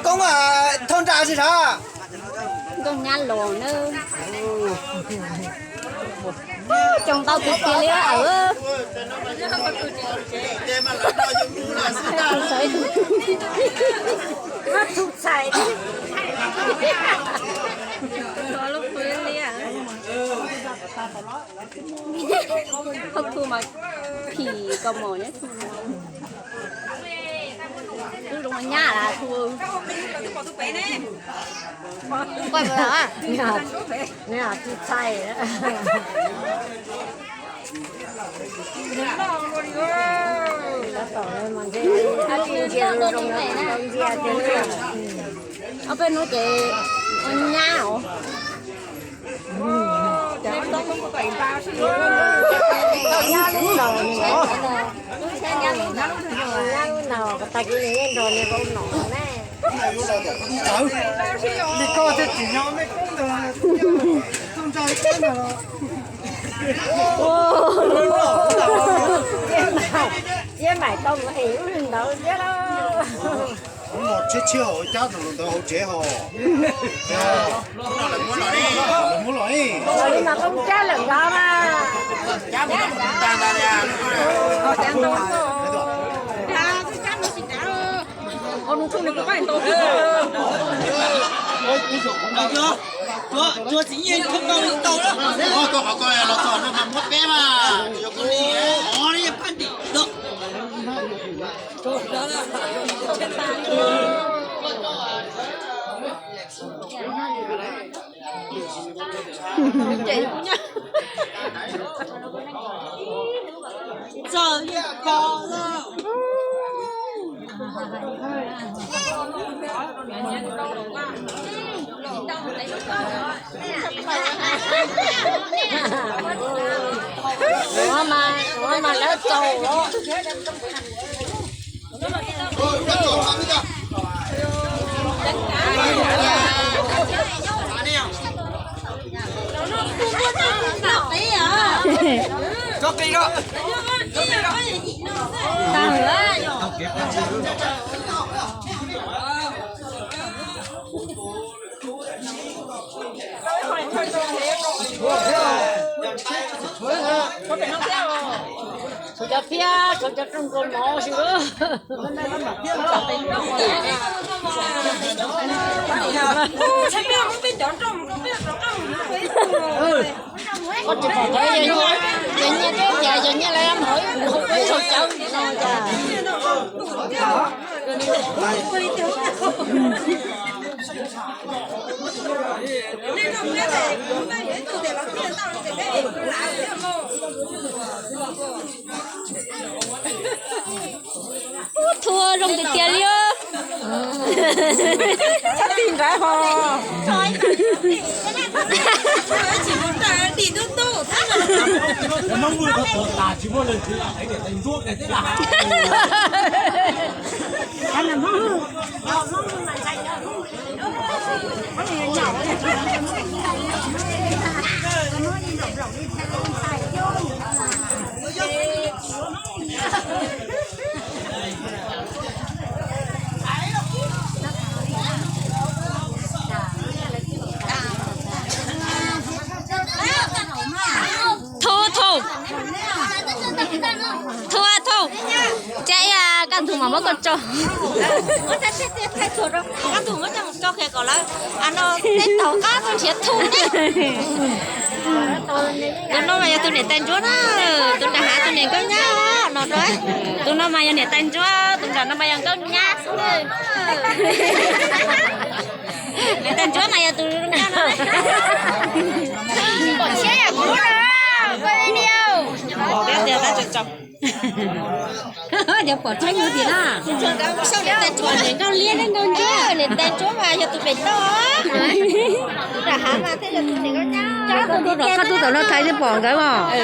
Koob thauj nra tsis sav. Nkauj nyab los na. Coo ntau tiag tiag li. Tus txhais, tus txhais. Hauv thu mas phim kaus mom nyob thu. Wb zoo nyab las thu. Quaj puas tau? Nws tus txhais. Tab tom mas ntshe ab tsi ntsia zoo zoo ntsia tiag. Ob peb hnub ces ua nyab os. Nyab lub ntaus, nyab lub ntaus, tag kis nws yeej nrog niag vauv nom ne. Li koj thiaj tsim nyog me koob ntawd, txhob ntsa ib teb ntag los. Iab maim tau mus ev lub ntawd thiab lauj. Tshiab tshiab hauv cab tus ntawd hauv tsev hos. Muab los ib. Los li mas koj mus cab lawm ntawd mas. Tsuas txiv yeej kho tau li tau na. Koj qhov ko los txog no mas muab peb mas, yog koj li, ov li phab ntim no. Txog ib ko. Ua mas, ua mas lawv txaus os. Tshuav cov phiab, tshuav cov rooj kua mov xwb. Koj tsis pom tau yog nyiaj, yog nyiaj thiab cas yog nyiaj lawv mus ib hauv cawv no cas. Ub, Thu zoo tiag tiag li. Txhob tig nrad ho. Thu, Thu. Thu, Thu. Tsam ib, kaj ntug mas muab koj tso. Kaj ntug muab coj mus tso qhia kom lawv no tej thaum qab tuaj nrhiav Thu ne. Tus no mas yog tus niam tais ntsuab na, tus nram hav tus niam nkauj nyab no. Tus no mas yog niam tais ntsuab, tus nram no mas yog nkauj nyab xwb. Niam tais ntsuab mas yog tus nkauj no. Pom tsheb yam kuv na, quaj video. Cov pom tsheb yus tim na. Niam tais ntsuab, niam nkauj liab thiab nkauj ntsuab, niam tais ntsuab mas yog tus pem toj. Nram hav mas thiaj yog tus niam nkauj nyab. Koj tuaj tom no thaiv thiaj pom nkawd os.